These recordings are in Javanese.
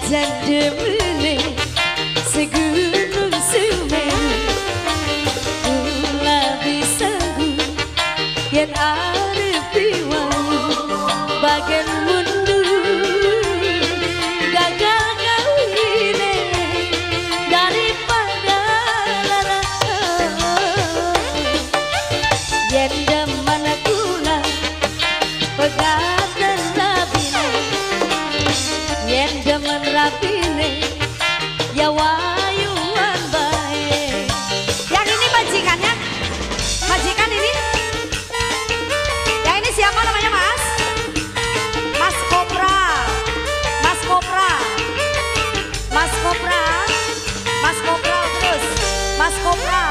Najan demene segunung Semeru, kula disanggu yen arep diwayu bagen mundur gagal kawine daripada lara. Yen demen kula pegatan rabine, yen demen rabine ya wayuan bae. Yang ini majikannya, majikan ini. Yang ini siapa namanya Mas? Mas Kopra, Mas Kopra, Mas Kopra, Mas Kopra terus, Mas Kopra.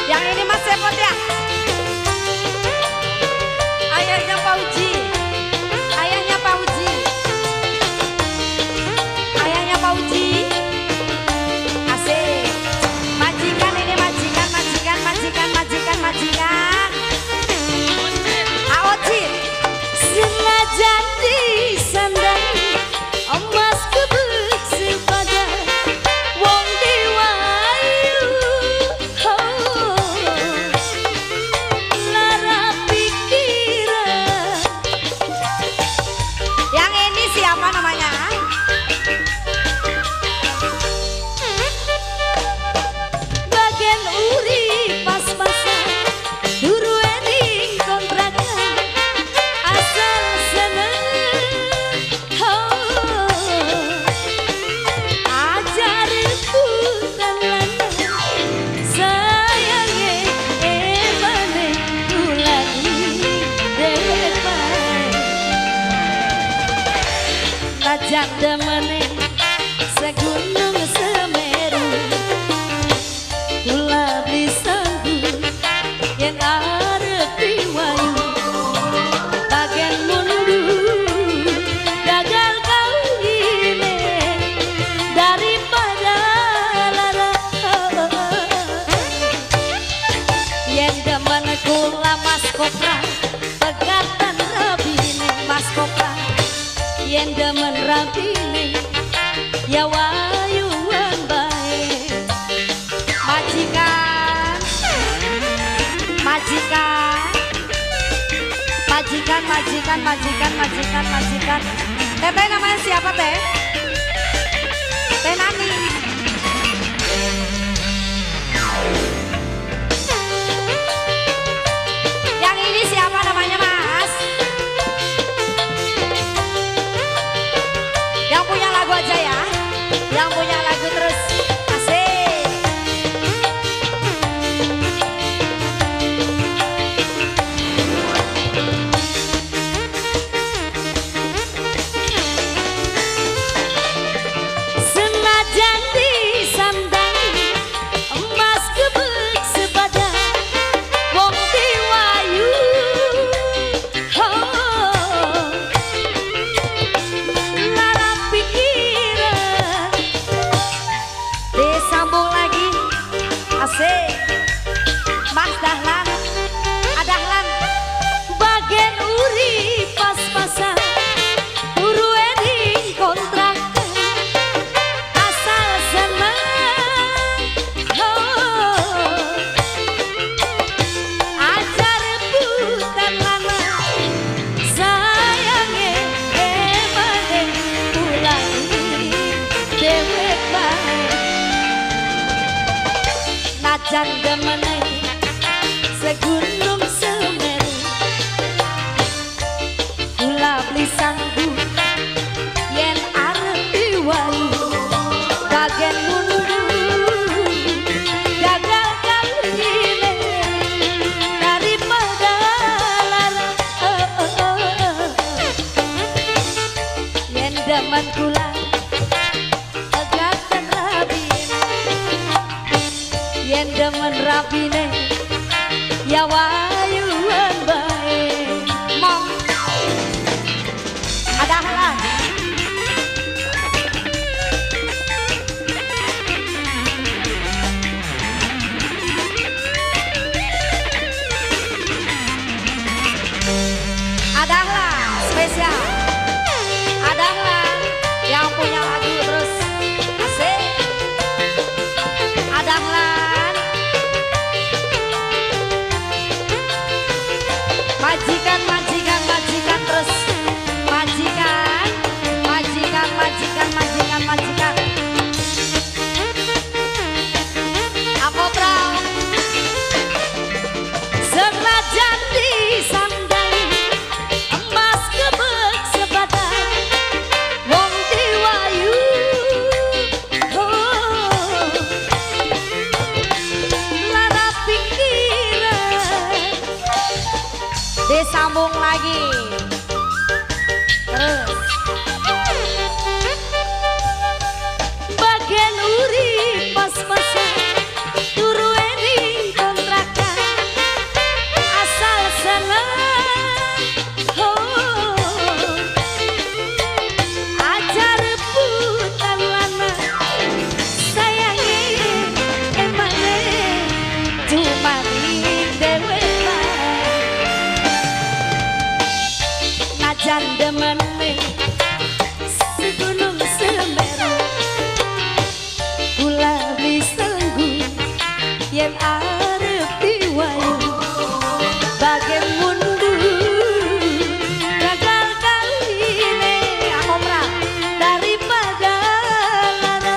Yang ini Mas Sepot ya? Ayahnya Pak Uji, ayahnya Pak Uji, ayahnya Pak Uji. Asik. Majikan ini majikan, majikan, majikan, majikan, majikan. Aocit. Senajan disandang emas kebek sepadan wong diwayu, oh, lara pikiran. Yang ini siapa namanya? Bagian urip pas-pasan turu ning kontrakan asal seneng, oh, aja rebutan lanang sayange emane kula dewek bae. Najan demene segunung Semeru, kula beli sanggup yen arep diwayu bagian mundur gagal kawine daripada lara. Yen demen kula Mas Kopra pegatan rabine, Mas Kopra. Yen demen rabine ya wayuan bae. Majikan, majikan, majikan, majikan, majikan, majikan, majikan. Teteh namanya siapa teh? Teh Nani. Yang ini siapa namanya Mas? Yang punya lagu aja ya. Yang punya lagu terus. Asik. Senajan disandang emas kebek sepadan wong diwayu, oh, lara pikiran. Disambung lagi. Asik. Mas Dahlan. Adahlan. Bagian urip pas-pasan turu ning kontrakan asal seneng, oh, aja rebutan lanang sayange emane kula dewek bae. Najan demene segunung Semeru, kula beli sanggup yen arep diwayu bagian mundur gagal kawine daripada lara. Yen demen kula pegatan rabine, yen demen rabine ya wayuan bae. Mong. Adahlan. Disambung lagi. Terus bagian urip pas-pasan turu ning kontrakan asal seneng oh aja rebutan lanang sayange emane cuma ning dhewean najan demene segunung Semeru kula disenggu yen arep diwayu bagen mundur gagal kawine Kopra daripada lara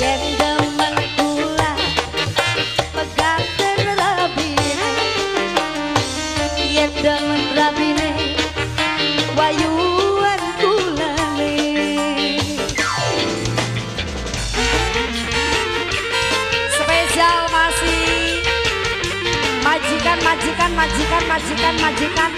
yen demen kula pegaten rabine yen demen rabine wayuan kulane. Spesial masih majikan majikan majikan majikan majikan.